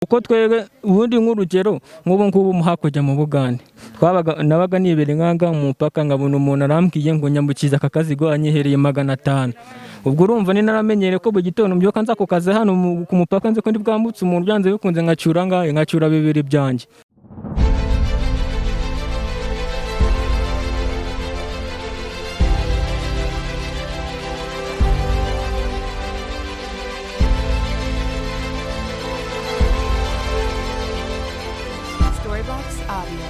Kuko twebwe ubundi nk'urugero nk'ubu ngubu hakurya mu Bugande twabaga, nabaga nibereye nk'aha mu mupaka, nkabona umuntu arambwiye ngo nyambukize aka kazigo, anyihereye 500. Ubwo urumva ni naramenyereye ko buri gitondo mbyuka nza ku kazi hano ku mupaka, nzi ko ndi bwambutse umuntu byanze bikunze nkacyura angahe, nkacyura bibiri byanjye. Storybox Audio.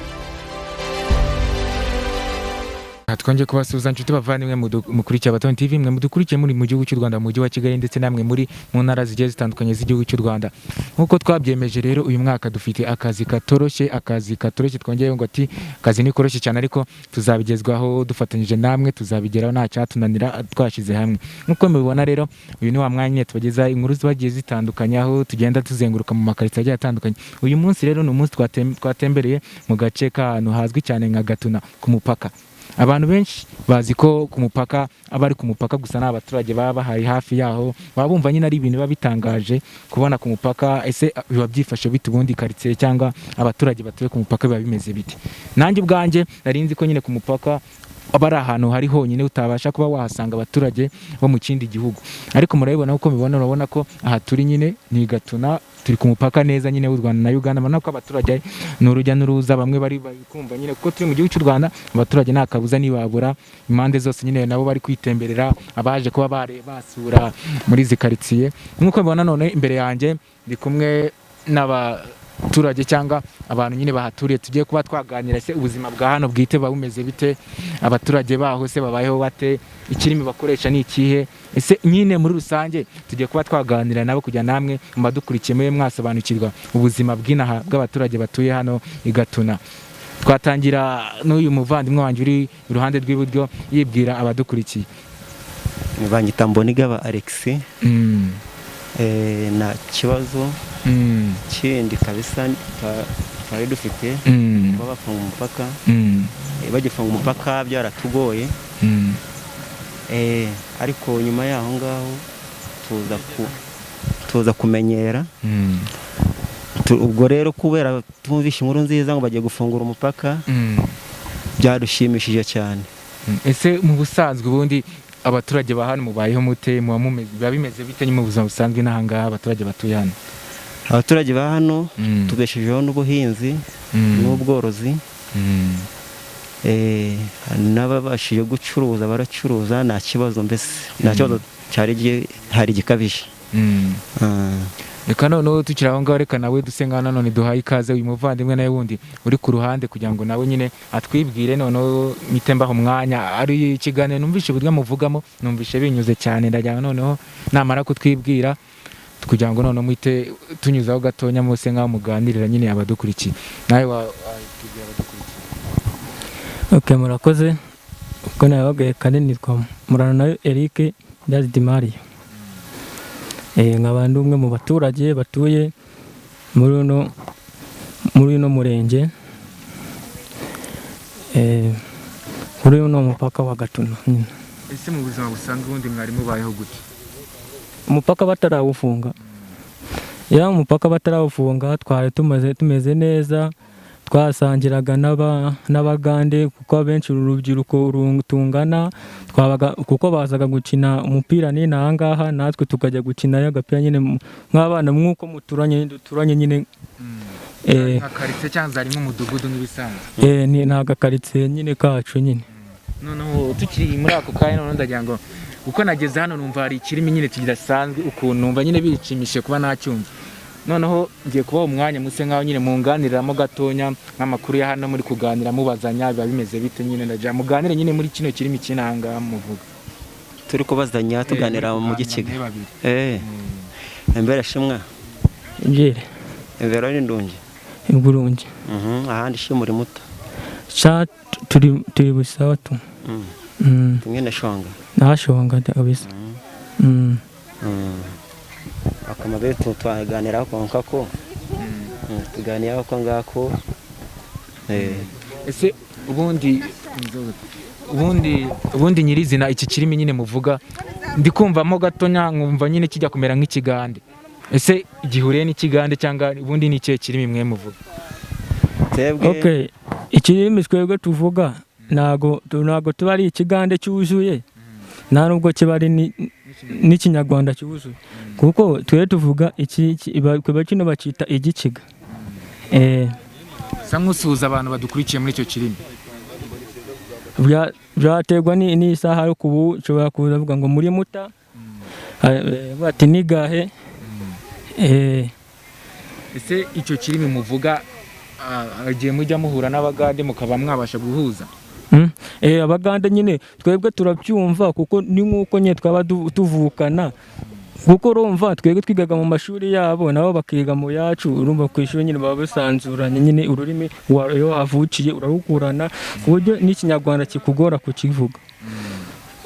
Twongeye kubasuhuza inshuti bavandimwe mukurikiye Abatoni TV, mwe mudukurikiye muri mu gihugu cy'u Rwanda, mu mujyi wa Kigali, ndetse namwe muri mu ntara zigiye zitandukanye z'igihugu cy'u Rwanda. Nk'uko twabyemeje rero, uyu mwaka dufite akazi katoroshye, akazi katoroshye. Twongeye ngo ati akazi ni koroshye cyane, ariko tuzabigezwaho dufatanyije namwe, tuzabigeraho nta cyatunanira twashyize hamwe. Nk'uko mubibona rero, uyu ni wa mwanya tubageza inkuru zibagiye zitandukanye, aho tugenda tuzenguruka mu makaritsiye agiye atandukanye. Uyu munsi rero ni umunsi twatembereye mu gace k'ahantu hazwi cyane nka Gatuna ku mupaka. Abantu benshi bazi ko ku mupaka aba ari ku mupaka gusa, nta baturage baba bahari hafi yaho. Baba bumva nyine ari ibintu biba bitangaje kubona ku mupaka. Ese biba byifashe bite ubundi karitsiye cyangwa abaturage batuye ku mupaka biba bimeze bite? Nanjye ubwanjye nari nzi ko nyine ku mupaka aba ari ahantu hari honyine utabasha kuba wahasanga abaturage bo mu kindi gihugu, ariko murabibona uko mubibona, urabona ko aha turi nyine ni Gatuna, turi ku mupaka neza nyine w'u Rwanda na Uganda. Urabona ko abaturage ni urujya n'uruza, bamwe bari kumva nyine kuko turi mu gihugu cy'u Rwanda, abaturage nta kabuza ntibabura impande zose nyine, nabo bari kwitemberera, abaje kuba bare basura muri izi karitsiye. Nk'uko mubibona none imbere yanjye ndi kumwe n'abaturage cyangwa abantu nyine bahaturiye, tugiye kuba twaganira. Se ubuzima bwa hano bwite buba bumeze bite? Abaturage baho se babayeho bate? Ikirimi bakoresha ni ikihe? Ese nyine muri rusange tugiye kuba twaganira nabo kugira namwe mu badukurikiye mube mwasobanukirwa ubuzima bw'inaha bw'abaturage batuye hano i Gatuna. Twatangira n'uyu muvandimwe wanjye uri iruhande rw'iburyo yibwira abadukurikiye. Banyita Mbonigaba Alexis. Nta kibazo kindi kabisa twari dufite kuba bafunga umupaka. Bagifunga umupaka byaratugoye, ariko nyuma y'aho ngaho tuza kumenyera. Ubwo rero kubera tumvishe inkuru nziza ngo bagiye gufungura umupaka, byadushimishije cyane. Ese mu busanzwe ubundi abaturage ba hano mubayeho mute? Muba mumeze, biba bimeze bite mu buzima busanzwe n'aha ngaha abaturage batuye hano? Abaturage ba hano tubeshejeho n'ubuhinzi n'ubworozi, n'ababashije gucuruza baracuruza, nta kibazo, mbese nta kibazo cyari gihari gikabije. Reka noneho tukiri aho ngaho, reka nawe duse nkaho nanone duhaye ikaze uyu muvandimwe nawe wundi uri ku ruhande kugira ngo nawe nyine atwibwire. Noneho mpite mbaha umwanya. Ari ikiganiro numvishe uburyo muvugamo, numvishe binyuze cyane. Ndagira ngo noneho namara kutwibwira, kugira ngo noneho muhite tunyuzaho gatonya muse nkaho muganirira nyine abadukurikiye. Nawe watubwira abadukurikiye. Ok, murakoze. Ubwo nababwiye kare, nitwa Murano nayo Eric Ndazidimariyo, nkaba ndi umwe mu baturage batuye muri uno murenge, kuri uno mupaka wa Gatuna nyine. Ese mu buzima busanzwe ubundi mwari mubayeho gute? Umupaka batarawufunga, ya umupaka batarawufunga twari tumaze tumeze neza, twasangiraga n'Abagande, kuko abenshi uru rubyiruko tungana twabaga, kuko bazaga gukina umupira n'ino aha ngaha, natwe tukajya gukinayo agapira nyine nk'abana nk'uko muturanye duturanye nyine. Nka karitsiye cyangwa zari nk'umudugudu nk'ibisanzwe? Ni agakaritsiye nyine kacu nyine. Noneho tukiri muri ako kanya, noneho ndagira ngo uko nageze hano numva hari ikirimi nyine kidasanzwe, ukuntu numva nyine bishimishije kuba nacyumva. Noneho ngiye kubaha umwanya muse nkaho nyine munganiriramo gatonya nk'amakuru ya hano, muri kuganira mubazanya biba bimeze bite nyine. Ndagira muganire nyine muri kino kirimi cy'inanga muvuga. Turi kubazanya tuganira mu gikiga. Muri babiri. Embera shimwa. Njere. Embera ni ndungi. Ingurungi. Ahandi shimuri muto. Sha turi busawa tu. Tumwe na shonga. Nashonga kabisa. Akamabe twaganiraho konka ko tuganiraho ko ngako. Ese ubundi nyirizina iki kirimi nyine muvuga, ndi kumvamo gatonya nkumva nyine kijya kumera nk'ikigande. Ese gihuriye n'ikigande cyangwa ubundi ni ikihe kirimi mwe muvuga? Twebwe Okay, ikirimi twebwe tuvuga ntago tuba ari ikigande cyuzuye, nta nubwo kiba ari n'ikinyarwanda cyuzuye, kuko twe tuvuga iki kino bacyita igikiga. Sa nk'usuhuza abantu badukurikiye muri icyo kirimi. Byaterwa n'isaha, ariko ubu nshobora kuza avuga ngo muri muta, bati nigahe. Ese icyo kirimi muvuga, igihe mujya muhura n'abagande mukaba mwabasha guhuza? Abagande nyine twebwe turabyumva, kuko ni nk'uko nyine twaba tuvukana, kuko urumva twebwe twigaga mu mashuri yabo, nabo bakiga mu yacu. Urumva ku ishuri nyine baba basanzuranye nyine ururimi, iyo wahavukiye urarukurana, ku buryo n'ikinyarwanda kikugora kukivuga.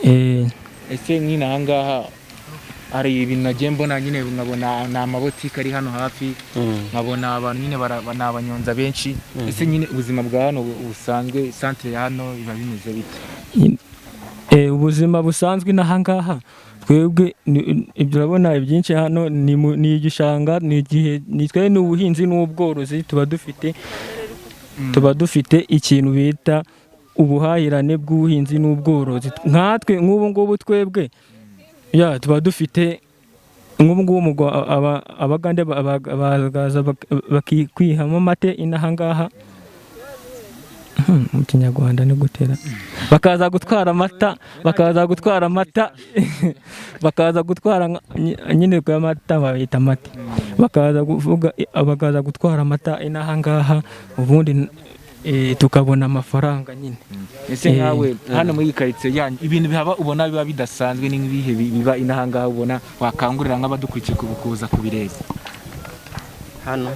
Ese nyine aha ngaha hari ibintu nagiye mbona nyine, nkabona ni amabotike ari hano hafi, nkabona abantu nyine ni abanyonza benshi. Ese nyine ubuzima bwa hano busanzwe, santere ya hano biba bimeze bite? Ubuzima busanzwe n'aha ngaha twebwe ibyo urabona ibyinshi hano ni igishanga, ni igihe ni twe ni ubuhinzi n'ubworozi. Tuba dufite ikintu bita ubuhahirane bw'ubuhinzi n'ubworozi. Nkatwe nk'ubu ngubu twebwe ya tuba dufite nk'ubu ngubu abagande bakaza bakikwihamo amate inaha ngaha. Mu kinyarwanda ni gutera, bakaza gutwara amata, bakaza gutwara nyine ku amata bayita amata, bakaza kuvuga, bakaza gutwara amata inaha ngaha, ubundi tukabona amafaranga nyine. Ese nkawe hano muri iyi karitsiye yanyu, ibintu bihaba ubona biba bidasanzwe ni nk'ibihe biba inaha ngaha ubona wakangurira nk'abadukurikiye kuza kubireba? Hano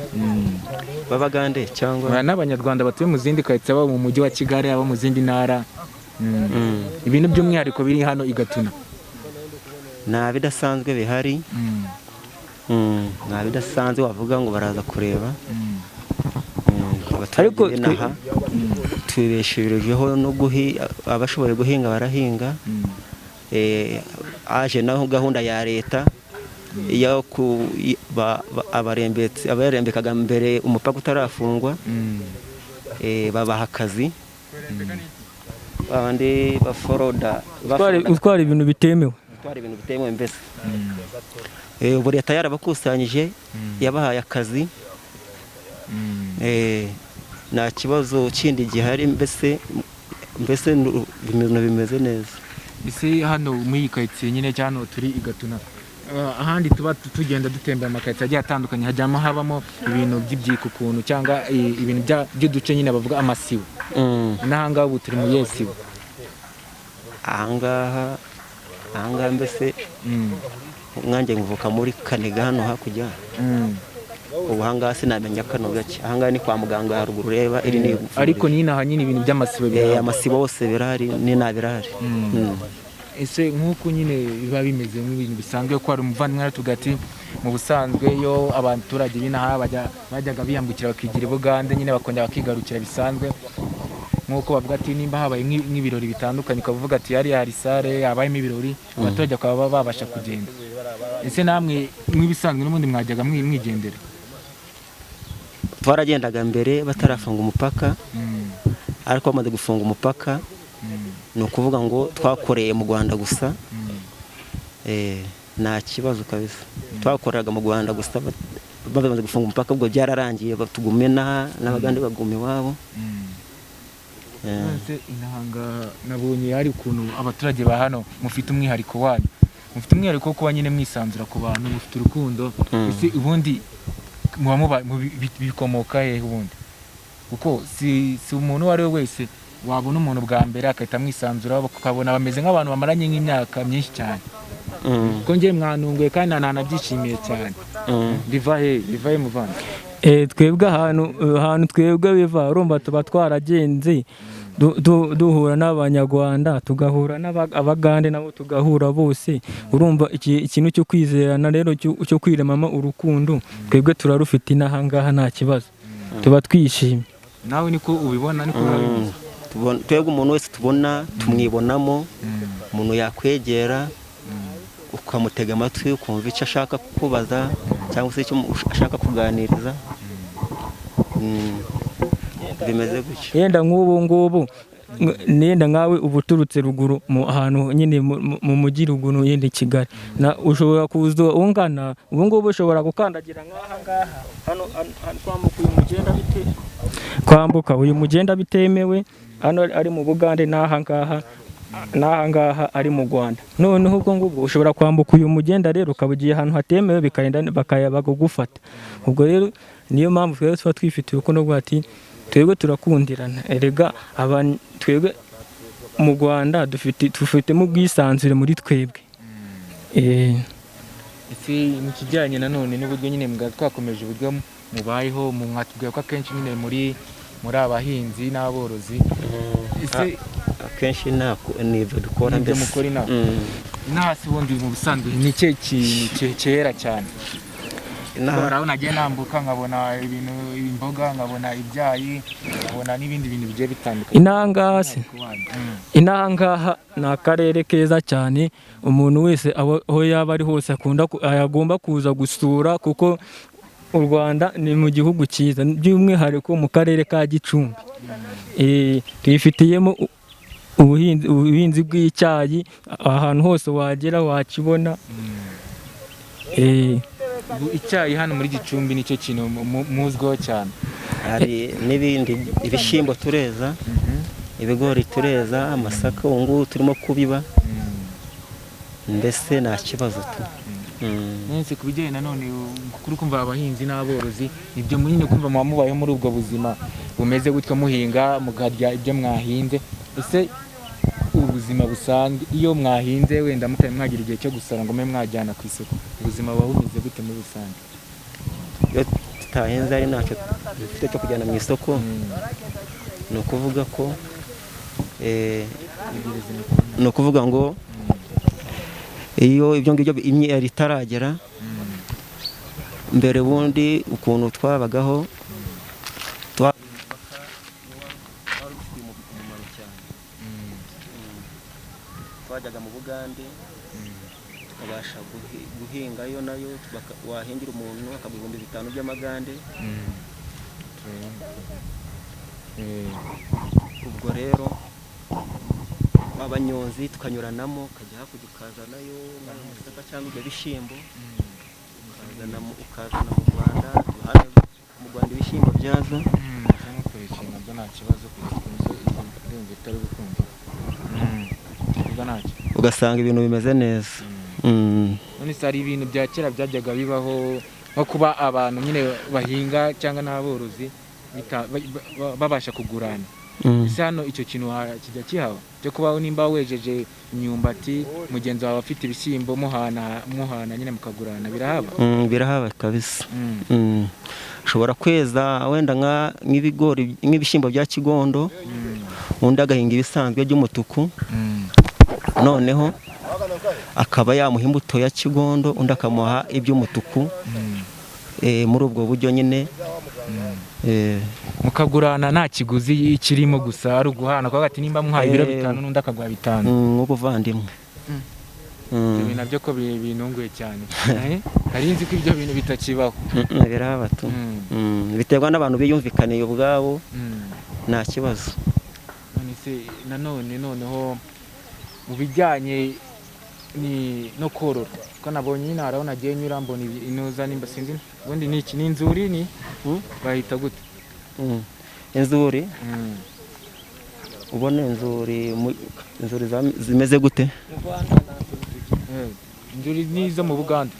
b'abagande cyangwa Aba n'abanyarwanda batuye mu zindi karitsiye, baba mu mujyi wa Kigali, abo mu zindi ntara. Ibintu by'umwihariko biri hano i Gatuna. Nta bidasanzwe bihari. Nta bidasanzwe wavuga ngo baraza kureba. Abaturage Ariko b'inaha tubesherejeho no guhi abashoboye guhinga barahinga. Aje naho gahunda ya leta yo ku abarembetsi, abarembekaga mbere umupaka utarafungwa, babaha akazi, babandi baforoda. Utwara ibintu bitemewe. Gutwara ibintu bitemewe mbese. Ubu leta yarabakusanyije, yabahaye akazi. Nta kibazo kindi gihari mbese ibintu bimeze neza. Ese hano muri iyi karitsiye nyine cyangwa hano turi i Gatuna, ahandi tuba tugenda dutembera amakaritsiye agiye atandukanye, hajyamo habamo ibintu by'ibyiko ukuntu cyangwa ibintu by'uduce nyine bavuga amasibo? N'ahangaha ubu turi mu yihe sibo? Ahangaha mbese nkanjye mvuka muri Kaniga hano hakurya. Ubu ahangaha sinamenya kano gace, ahangaha ni kwa muganga haruguru, ureba iri ni ivuriro. Ariko nyine aha nyine ibintu by'amasibo birahaba. Amasibo hose birahari, n'inaha birahari. Ese nk'uko nyine biba bimeze nk'ibintu bisanzwe, ko hari umuvandimwe aratubwira ati mu busanzwe iyo abaturage b'inaha bajyaga biyambukira bakigira i Bugande nyine, bakongera bakigarukira bisanzwe, nk'uko bavuga ati nimba habaye nk'ibirori bitandukanye, ukavuga ati hariya hari sare habayemo ibirori, abaturage bakaba babasha kugenda. Ese namwe nk'ibisanzwe n'ubundi mwajyaga mwigendera? Twaragendaga mbere batarafunga umupaka, ariko bamaze gufunga umupaka, ni ukuvuga ngo twakoreye mu Rwanda gusa. Nta kibazo kabisa, twakoreraga mu Rwanda gusa. Bamaze gufunga umupaka ubwo byararangiye, tugume n'aha n'abagande baguma iwabo. Nonese inahanga nabonye hari ukuntu abaturage ba hano mufite umwihariko wanyu, mufite umwihariko wo kuba nyine mwisanzura ku bantu, mufite urukundo. Ese ubundi muba bikomoka hehe ubundi? Kuko si umuntu uwo ari we wese wabona umuntu bwa mbere agahita amwisanzura, ukabona bameze nk'abantu bamaranye nk'imyaka myinshi cyane. Kuko njye mwanunguye kandi nanabyishimiye cyane. Biva he? Biva he muvandi? Twebwe ahantu twebwe biva, urumva tuba twaragenze duhura n'abanyarwanda, tugahura n'abagande nabo tugahura bose. Urumva ikintu cyo kwizerana rero, cyo kwiremamo urukundo, twebwe turarufite inaha ngaha, nta kibazo, tuba twishimye. Nawe niko ubibona, niko biba bimeze? Twebwe umuntu wese tubona tumwibonamo. Umuntu yakwegera ukamutega amatwi, ukumva icyo ashaka kukubaza. Cyangwa se icyo ashaka kuganiriza. Bimeze gutyo. Yenda nk'ubu ngubu nenda nkawe uba uturutse ruguru mu ahantu nyine mu mujyi ruguru, yenda i Kigali, na ushobora kuza ungana ubu ngubu ushobora gukandagira nk'aha ngaha hano kwambuka uyu mugenda bite, kwambuka uyu mugenda bitemewe, hano ari mu Bugande n'aha ngaha n'aha ngaha ari mu Rwanda. Noneho ubwo ngubwo ushobora kwambuka uyu mugenda rero ukaba ugiye ahantu hatemewe, bikarinda bakagufata. Ubwo rero niyo mpamvu twebwe tuba twifitiye urukundo rwa ati twebwe turakundirana. Erega twebwe mu Rwanda dufitemo ubwisanzure muri twebwe. Ese mu kijyanye nanone n'uburyo nyine twakomeje uburyo mubayeho, mu mwatubwiye ko akenshi nyine muri abahinzi n'aborozi, ese Akenshi ni ibyo dukora. Nibyo Mbese. mukora inaha? Inaha se ubundi mu busanzwe ni ikihe kintu cyera cyane? Inaha Urabona nagiye nambuka nkabona ibintu, imboga, nkabona ibyayi, nkabona n'ibindi bintu bigiye bitandukanye. Inaha ngaha se? Ku bana. Inaha ngaha ni akarere keza cyane, umuntu wese aho yaba ari hose agomba kuza gusura, kuko u Rwanda ni mu gihugu cyiza, by'umwihariko mu karere ka Gicumbi. Twifitiyemo ubuhinzi bw'icyayi, ahantu hose wagera wakibona. Ubu icyayi hano muri Gicumbi nicyo kintu muzwiho cyane? Hari n'ibindi, ibishyimbo tureza, ibigori tureza, amasaka ubu ngubu turimo kubiba, mbese nta kibazo tu. Nonese ku bijyanye nanone kuri kumva abahinzi n'aborozi, ibyo nyine kumva muba mubayeho muri ubwo buzima bumeze gutyo, muhinga mukarya ibyo mwahinze, ese ubuzima busanzwe iyo mwahinze wenda mutari mwagira igihe cyo gusara ngo mube mwajyana ku isoko, ubuzima buba bumeze gute muri rusange? Iyo tutahinze ari ntacyo dufite cyo kujyana mu isoko, ni ukuvuga ko ni ukuvuga ngo iyo ibyo ngibyo imyero itaragera, mbere bundi ukuntu twabagaho twajyaga mu Bugande tukabasha guhingayo nayo, wahingira umuntu akaguha 5000 by'amagande. Ubwo rero abanyonzi tukanyuranamo, ukajya hakurya ukazanayo amasaka cyangwa ibyo bishyimbo, ukazana mu Rwanda. Hano mu Rwanda ibishyimbo byaza. Cyangwa ukoresha nabwo nta kibazo kugeza ku misozi ndumva itari gukunda ubwo ntacyo. Ugasanga ibintu bimeze neza. None se hari ibintu bya kera byajyaga bibaho nko kuba abantu nyine bahinga cyangwa n'aborozi babasha kugurana? Ese hano icyo kintu kijya kihaba cyo kubaho nimba wejeje imyumbati mugenzi wawe afite ibishyimbo, muhana muhana nyine mukagurana, birahaba? Birahaba kabisa. Ushobora kweza wenda nk'ibigori, nk'ibishyimbo bya kigondo, undi agahinga ibisanzwe by'umutuku, noneho akaba yamuha imbuto ya kigondo, undi akamuha iby'umutuku. Muri ubwo buryo nyine. Mukagurana nta kiguzi kirimo, gusa ari uguhana kuvuga ati nimba muhaye ibiro Eh. 5 n'undi akaguha 5. Nk'ubuvandimwe. Ibyo bintu nabyo ko binunguye cyane. Nari nzi ko ibyo bintu bitakibaho. Birahaba tu. Biterwa n'abantu biyumvikaniye ubwabo. Nta kibazo. None se nanone noneho mu bijyanye ni no korora, ko nabonye nyine hari aho nagiye nyura mbona inuza, nimba sinzi ubundi ni iki, ni inzuri, ni bahita gute? Inzuri. Ubona inzuri inzuri zimeze gute? Inzuri ni izo mu Buganda.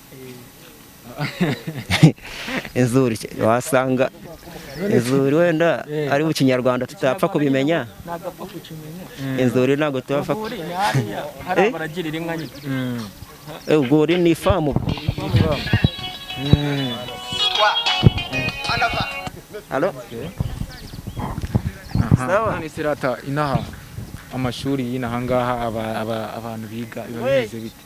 Inzuri wasanga inzuri wenda Eh. ari mu Kinyarwanda tutapfa kubimenya. Nagapfa kukimenya. Inzuri ntabwo tubapfa Urwuri ni hariya hari Eh? abaragirira inka nyine. Urwuri ni ifamu. Halo? Sawa. None se rata inaha amashuri y'inaha ngaha abantu biga biba bimeze bite?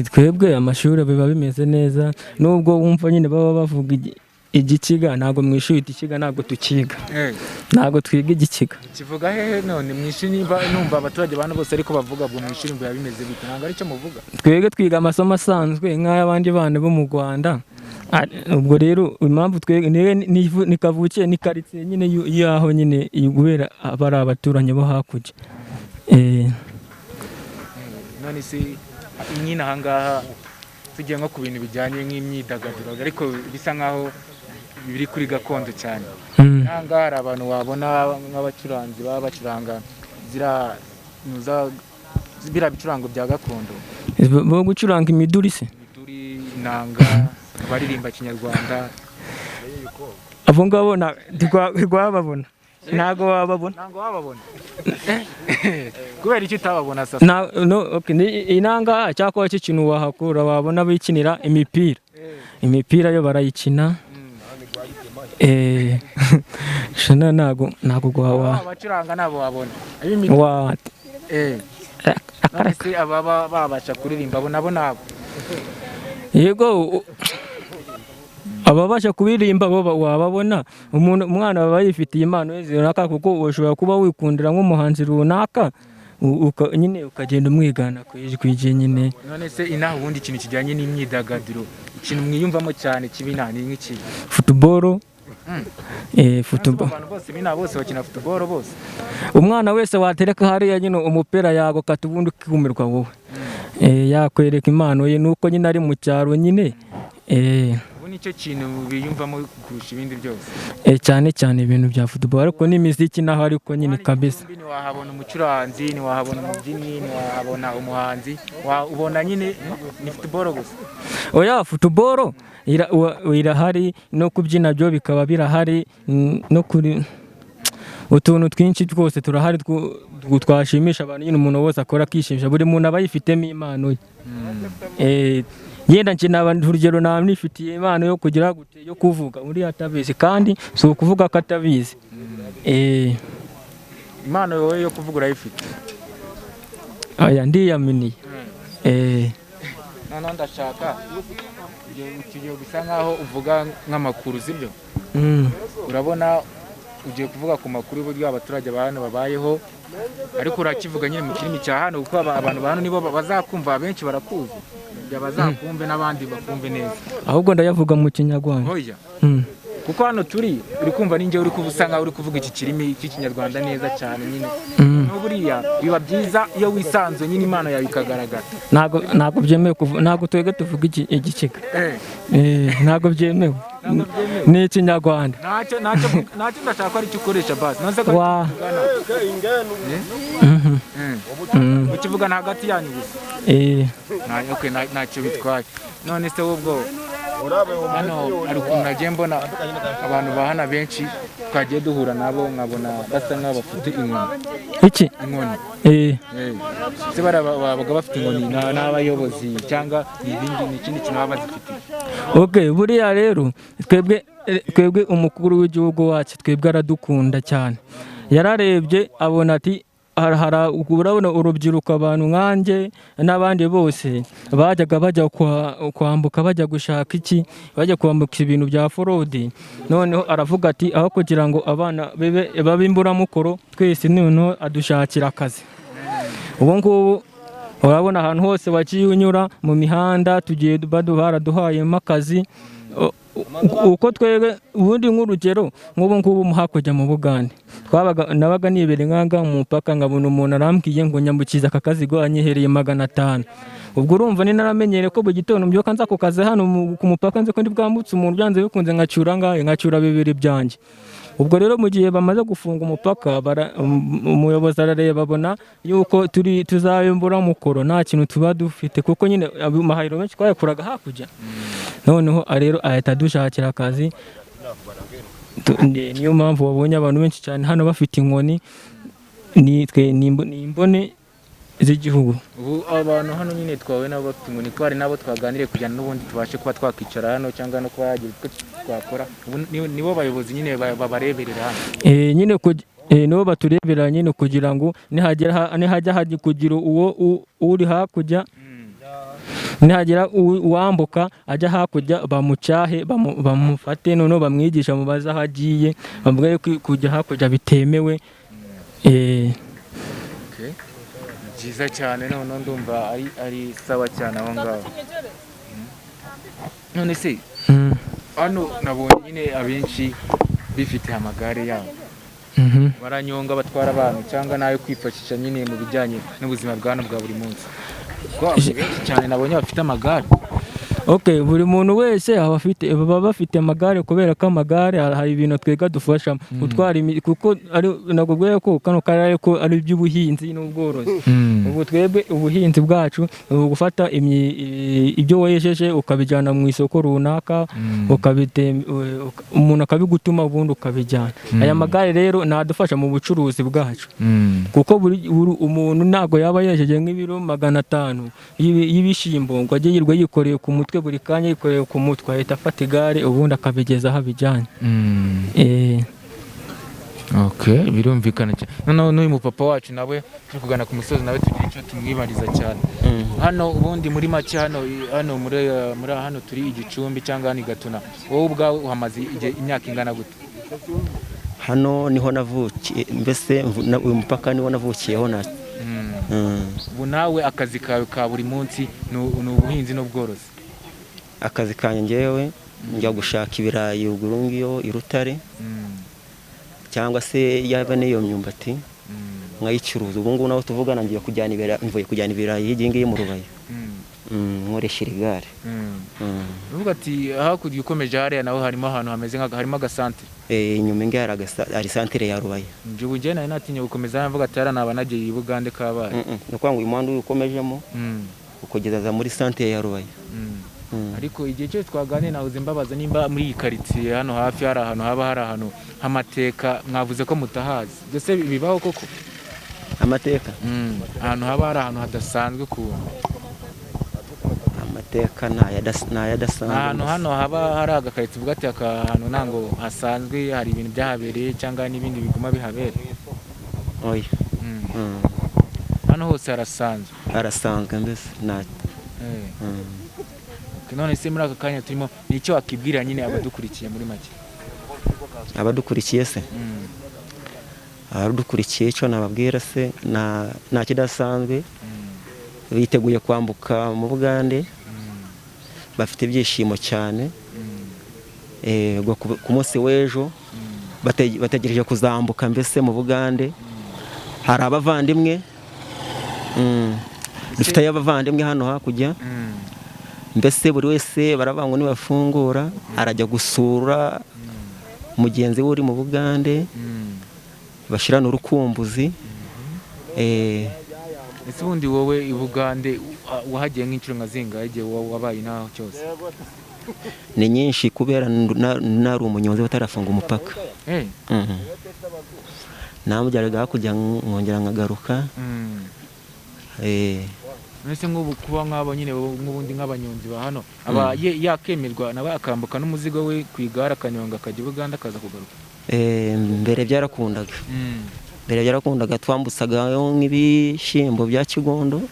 Twebwe amashuri biba bimeze neza, nubwo wumva nyine baba bavuga Igikiga ntabwo mu ishuri, igikiga ntabwo tukiga. Ntabwo twiga igikiga. Kivuga hehe none mu ishuri? Niba numva abaturage bano bose ariko bavuga, ubwo mu ishuri ngo biba bimeze bite? Ntabwo aricyo muvuga? Twebwe twiga amasomo asanzwe nk'ay'abandi bana bo mu Rwanda. Ubwo rero impamvu twebwe ni kavukiye, ni karitsiye nyine y'aho nyine, guhera aba ari abaturanyi bo hakurya. None se nyine ahangaha tugiye nko ku bintu bijyanye nk'imyidagaduro, ariko bisa nkaho biri kuri gakondo cyane, ahangaha hari abantu wabona nk'abacuranzi baba bacuranga ziriya biriya bicurango bya gakondo? Bo gucuranga imiduri se? Imiduri, inanga, abaririmba kinyarwanda. Abo ngabo ntiwababona, ntabwo wababona. Ntabwo wababona? Kubera icyo utababona sasa? No, okay, ni inanga cyakora cy'ikintu wahakura, wabona bikinira imipira. Imipira yo barayikina. Shana ntago wa Abacuranga ntabwo wabona ab'imiduri? Wa None se ababa babasha kuririmba abo nabo nabo? Yego, ababasha kuririmba bo wababona. Umuntu, umwana aba yifitiye impano ye runaka, kuko ushobora kuba wikundira nk'umuhanzi runaka, nyine ukagenda umwigana ku ijwi rye nyine. None se inaha ubundi ikintu kijyanye n'imyidagaduro, ikintu mwiyumvamo cyane kibi nta ni nk'iki? Football. Football. Abantu bose b'inaha bose bakina football bose? Umwana wese watereka hariya nyine umupira yagukata, ubundi ukikumirwa wowe. Yakwereka impano ye, nuko nyine ari mu cyaro nyine. Ubu nicyo kintu biyumvamo kurusha ibindi byose? Cyane cyane ibintu bya football, ariko n'imiziki naho, ariko nyine kabisa. Ntiwahabona umucuranzi, ntiwahabona umubyinnyi, ntiwahabona umuhanzi, ubona nyine ni football gusa? Oya, football irahari, no kubyina byo bikaba birahari, no kuri utuntu twinshi twose turahari twashimisha abantu nyine. Umuntu wese akora akishimisha, buri muntu aba yifitemo impano ye. Yenda njye naba urugero, naba nifitiye impano yo kugira gute, yo kuvuga, uriya atabizi, kandi si ukuvuga ko atabizi. Impano wowe yo kuvuga urayifite? Oya, ndiyaminiye. Noneho ndashaka tugiye gusa nkaho uvuga nk'amakuru, sibyo? Mm. Urabona ugiye kuvuga ku makuru y'uburyo abaturage ba hano babayeho, ariko urakivuga nyine mu kirimi cya hano, kuko abantu ba hano nibo bazakumva, abenshi barakuzi, kugira bazakumve n'abandi bakumve neza. Ahubwo ndayavuga mu Kinyarwanda. Oya, kuko hano turi uri kumva ninjye uri kuba usa nkaho uri kuvuga iki kirimi cy'Ikinyarwanda neza cyane nyine. Buriya biba byiza iyo wisanzuye nyine, impano yawe ikagaragara. Ntabwo byemewe, ntabwo twebwe tuvuga igikiga. Ntabwo byemewe. Ntabwo byemewe. Ni Ikinyarwanda. Ntacyo, ntacyo, ntacyo, ndashaka ko aricyo ukoresha basi. Nonese ko Wa. tuvugana? Mhm. Mukivugana hagati yanyu gusa? Eh. Okay, ntacyo bitwaye. None se wowe ubwo hano hari ukuntu nagiye mbona abantu ba hano benshi twagiye duhura nabo, nkabona basa nk'aho bafite inkoni? Iki? Inkoni. Eh. Se bariya babaga bafite inkoni n'abayobozi cyangwa ni ibindi, ni ikindi kintu baba bazifitiye? Okay, buriya rero twebwe umukuru w'igihugu wacu twebwe aradukunda cyane. Yararebye abona ati urabona urubyiruko, abantu nkanjye n'abandi bose bajyaga bajya kwambuka, bajya gushaka iki, bajya kwambuka ibintu bya forodi. Noneho aravuga ati aho kugira ngo abana babe imburamukoro twese, noneho adushakira akazi. Ubu ngubu urabona ahantu hose wagiye unyura mu mihanda tugiye baraduhayemo akazi. Uko twebwe ubundi, nk'urugero nk'ubu ngubu mu hakurya mu Bugande twabaga, nabaga nibereye nk'aha mu mupaka, nkabona umuntu arambwiye ngo nyambukize aka kazigo, anyihereye 500. Ubwo urumva ni naramenyereye ko buri gitondo mbyuka nza ku kazi hano ku mupaka, nzi ko ndi bwambutse umuntu byanze bikunze nkacyura ngahe, nkacyura bibiri byanjye. Ubwo rero mu gihe bamaze gufunga umupaka, umuyobozi arareba abona yuko turi tuzaba imburamukoro, nta kintu tuba dufite, kuko nyine amahahiro menshi twayakuraga hakurya. Noneho rero ahita adushakira akazi. Niyo mpamvu wabonye abantu benshi cyane hano bafite inkoni. Ni twe ni imboni z'igihugu. Ubu abantu hano nyine twahuye nabo bafite inkoni, ko hari n'abo twaganiriye kugira ngo n'ubundi tubashe kuba twakwicara hano cyangwa no kuba yagira icyo twakora, ubu nibo bayobozi nyine babareberera hano? Nyine nibo baturebera nyine, kugira ngo nihagera nihajya hajya kugira uwo uri hakurya. Nihagira uwambuka ajya hakurya bamucyahe, bamufate, noneho bamwigisha, mubaze aho agiye, bamubwire ko kujya hakurya bitemewe. Okay. Byiza cyane, noneho ndumva ari sawa cyane aho ngaho. None se hano nabonye nyine abenshi bifitiye amagare yabo, baranyonga batwara abantu cyangwa n'ayo kwifashisha nyine mu bijyanye n'ubuzima bwa hano bwa buri munsi, kuko abantu benshi cyane nabonye bafite amagare. Okay, buri muntu wese aba afite, baba bafite amagare, kubera ko amagare hari ibintu twebwe dufashamo gutwara kuko ari nakubwiye ko kano karere ko ari iby'ubuhinzi n'ubworozi. Ubu twebwe ubuhinzi bwacu ni ugufata ibyo wejeje ukabijyana mu isoko runaka, umuntu akabigutuma, ubundi ukabijyana. Aya magare rero nadufasha mu bucuruzi bwacu, kuko buri umuntu ntabwo yaba yejeje nk'ibiro 500 y'ibishyimbo ngo ajye yirirwa yikoreye ku mutwe buri kanya, yikoreye ku mutwe, ahita afata igare ubundi akabigeza aho abijyanye. Okay, birumvikana cyane. Noneho n'uyu mupapa wacu nawe turi kugana ku musozi, nawe tugira icyo tumwibariza cyane. Hano ubundi muri make, hano muri hano turi i Gicumbi cyangwa hano i Gatuna, wowe ubwawe uhamaze imyaka ingana gute? Hano niho navukiye mbese, uyu mupaka niwo navukiyeho na. Ubu nawe akazi kawe ka buri munsi ni ubuhinzi n'ubworozi? Akazi kanjye njyewe njya gushaka ibirayi ruguru ngiyo i Rutare, cyangwa se yaba n'iyo myumbati nkayicuruza. Ubu ngubu naho tuvugana ngiye kujyana ibirayi, mvuye kujyana ibirayi hirya ngiyi mu Rubaya. Nkoresha iri gare. Uvuga ati hakurya ukomeje hariya naho harimo ahantu hameze nka harimo agasantere. Inyuma ngiyi hari santere ya Rubaya. Njye ubu njye nari natinye gukomeza mvuga ati hariya naba nagiye i Bugande kabaye. Ni ukuvuga ngo uyu muhanda uyu ukomejemo ukugeza muri santere ya Rubaya. Ariko igihe cyose twaganiriye nahoze mbabaza nimba muri iyi karitsiye hano hafi hari ahantu haba hari ahantu h'amateka, mwavuze ko mutahazi. Mbese bibaho koko? Amateka? Ahantu haba hari ahantu hadasanzwe ukuntu. Amateka ni ayadasanzwe. Ahantu hano haba hari agakaritsiye uvuga ati aka hantu ntabwo hasanzwe, hari ibintu byahabereye cyangwa n'ibindi biguma bihabera. Oya. Hano hose harasanzwe. Harasanzwe mbese nta. Okay, none se muri aka kanya turimo ni icyo wakibwira nyine abadukurikiye muri make? Abadukurikiye se? Abadukurikiye icyo nababwira se, nta kidasanzwe. Biteguye kwambuka mu Bugande, bafite ibyishimo cyane. Ubwo ku munsi w'ejo bategereje kuzambuka mbese mu Bugande. Hari abavandimwe, dufiteyo abavandimwe hano hakurya. Mbese buri wese baravuga ngo nibafungura arajya gusura mugenzi we uri mu Bugande, bashirana urukumbuzi. Ese ubundi wowe i Bugande wahagiye nk'inshuro nka zingahe igihe wabaye inaho cyose? Ni nyinshi, kubera nari umunyonzi batarafunga umupaka. Namujyanaga hakurya nkongera nkagaruka. Mbese nk'ubu kuba nk'abo nyine nk'ubundi nk'abanyonzi ba hano aba yakemerwa nawe akambuka n'umuzigo we ku igare akanyonga akajya i Bugande akaza kugaruka? Mbere byarakundaga. Mbere byarakundaga, twambutsaga nk'ibishyimbo bya kigondo,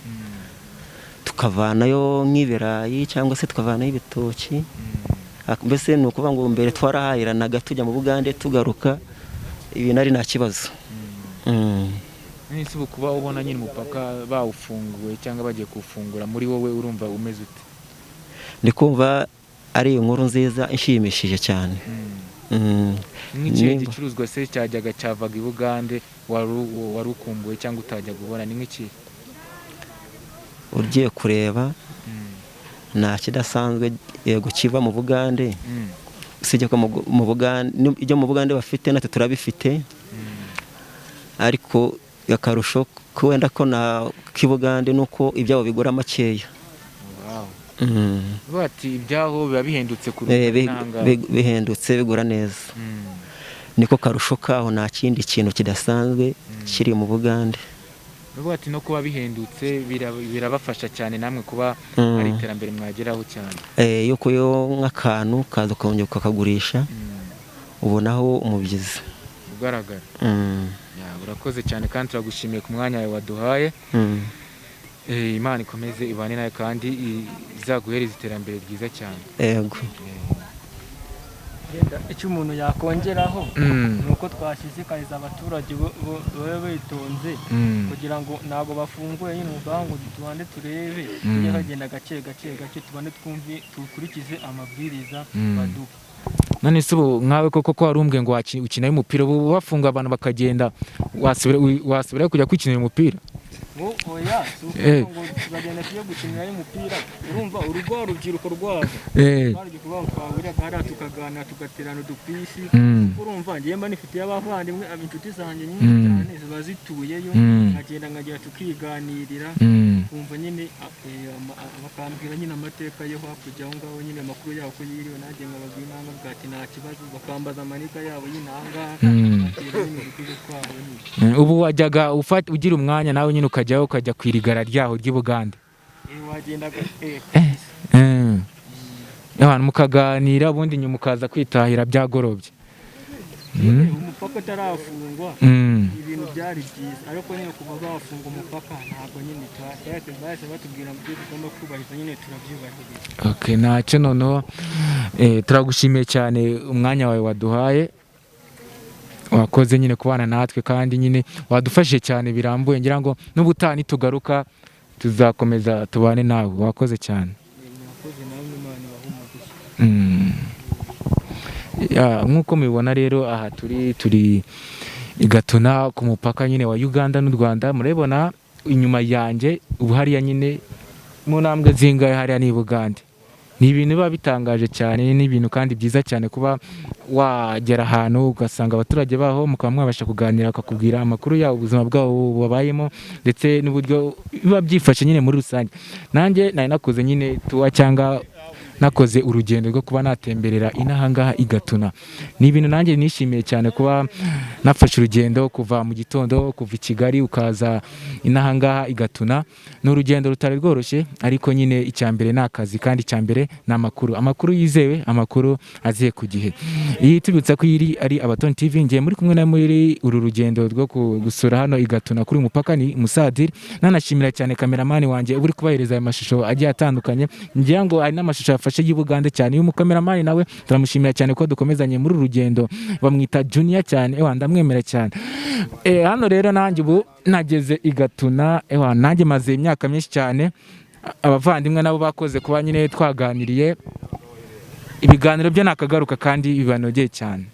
tukavanayo nk'ibirayi cyangwa se tukavanayo ibitoki. Mbese ni ukuvuga ngo mbere twarahahiranaga, tujya mu Bugande tugaruka, ibintu ari nta kibazo. None se ubu kuba ubona nyine umupaka bawufunguye cyangwa bagiye kuwufungura, muri wowe urumva umeze ute? Ndi kumva ari inkuru nziza ishimishije cyane. Nk'ikihe gicuruzwa se cyajyaga cyavaga i Bugande wari ukumbuye cyangwa utajyaga ubona, ni nk'ikihe? Ugiye kureba, nta kidasanzwe yego kiva mu Bugande, usibye ko mu Bugande ibyo mu Bugande bafite natwe turabifite, ariko akarusho ko wenda ko na k'Ibugande ni uko ibyabo bigura makeya. Wow. Uvuga ati ibyaho biba bihendutse kuruta n'ahangaha. Bihendutse, bigura neza. Niko karusho kaho, nta kindi kintu kidasanzwe kiri mu Bugande. Uvuga ati no kuba bihendutse birabafasha cyane namwe kuba ari iterambere mwageraho cyane. Iyo kuyo nk'akantu kaza ukongera ukakagurisha, ubonaho umubyizi ugaragara. Ya, urakoze cyane kandi turagushimiye ku mwanya wawe waduhaye. Imana ikomeze ibane nawe kandi izaguhereze iterambere ryiza cyane. Yego. Wenda icyo umuntu yakongeraho ni uko twashishikariza abaturage babe bitonze kugira ngo ntabwo bafunguye nyine umugambi ngo tubande turebe, tujye bagenda gake gake gake, tubande twumve, dukurikize amabwiriza baduha. None se ubu nkawe koko ko wari umbwiye ngo ukina umupira, ubu bafunga abantu bakagenda, wasubira kujya kwikinira umupira? Ngo oya, si ukuvuga ngo tuzagenda tujye gukinirayo umupira. Urumva urugo urubyiruko rwabo, rwa rubyiruko rwabo twahuriraga hariya tukaganira, tugaterana udupisi. Urumva ngewe mba nifitiye abavandimwe, inshuti zanjye nyinshi cyane ziba zituyeyo. Nkagenda nkagera tukiganirira, kumva nyine bakambwira nyine amateka yo hakurya aho ngaho nyine, amakuru yabo ko yiriwe, nanjye nkababwira inanga bwa ati nta kibazo, bakambaza amanika yabo y'inanga, batera nyine udukuzo twabo nyine. Ubu wajyaga ugira umwanya nawe nyine ukajyaho, ukajya ku irigara ryaho ry'i Bugande? Wagendaga. Abantu mukaganira, ubundi nyuma ukaza kwitahira byagorobye. Nyine umupaka utarafungwa ibintu byari byiza, ariko nyine kuva bafunga umupaka ntabwo nyine bahise batubwira ngo ibyo tugomba kubahiriza nyine turabyubahiriza. Okay, ntacyo. Noneho turagushimiye cyane umwanya wawe waduhaye, wakoze nyine kubana natwe kandi nyine wadufashije cyane birambuye. Ngira ngo n'ubutaha nitugaruka tuzakomeza tubane nawe. Wakoze cyane. Murakoze nawe, Imana ibahe umugisha. Ya, nk'uko mubibona rero, aha turi i Gatuna ku mupaka nyine wa Uganda n'u Rwanda. Murabibona inyuma yanjye ubu hariya nyine mu ntambwe zingahe hariya ni i Bugande. Ni ibintu biba bitangaje cyane, ni ibintu kandi byiza cyane kuba wagera ahantu ugasanga abaturage baho, mukaba mwabasha kuganira, bakakubwira amakuru yabo, ubuzima bwabo babayemo ndetse n'uburyo biba byifashe nyine muri rusange. Nanjye nari nakoze nyine tuwa cyangwa nakoze urugendo rwo kuba natemberera inaha ngaha i Gatuna. Ni ibintu nanjye nishimiye cyane kuba nafashe urugendo kuva mu gitondo, kuva i Kigali ukaza inaha ngaha i Gatuna. Ni urugendo rutari rworoshye, ariko nyine icya mbere ni akazi, kandi icya mbere ni amakuru, amakuru yizewe, amakuru aziye ku gihe. Iyi tubibutsa ko iyi ari Abatoni TV. Ngiye muri kumwe na muri uru rugendo rwo gusura hano i Gatuna kuri uyu mupaka ni Musadiri. Nanashimira cyane kameramani wanjye uba uri kubahereza aya mashusho agiye atandukanye. Ngira ngo hari n'amashusho yafashe y'i Bugande cyane. Uyu mukameramani nawe turamushimira cyane ko dukomezanye muri uru rugendo, bamwita Junior cyane. Ewa, ndamwemera cyane. Hano rero nanjye ubu nageze i Gatuna. Ewa, nanjye maze imyaka myinshi cyane. Abavandimwe nabo bakoze kuba nyine twaganiriye ibiganiro byo nakagaruka kandi bibanogeye cyane.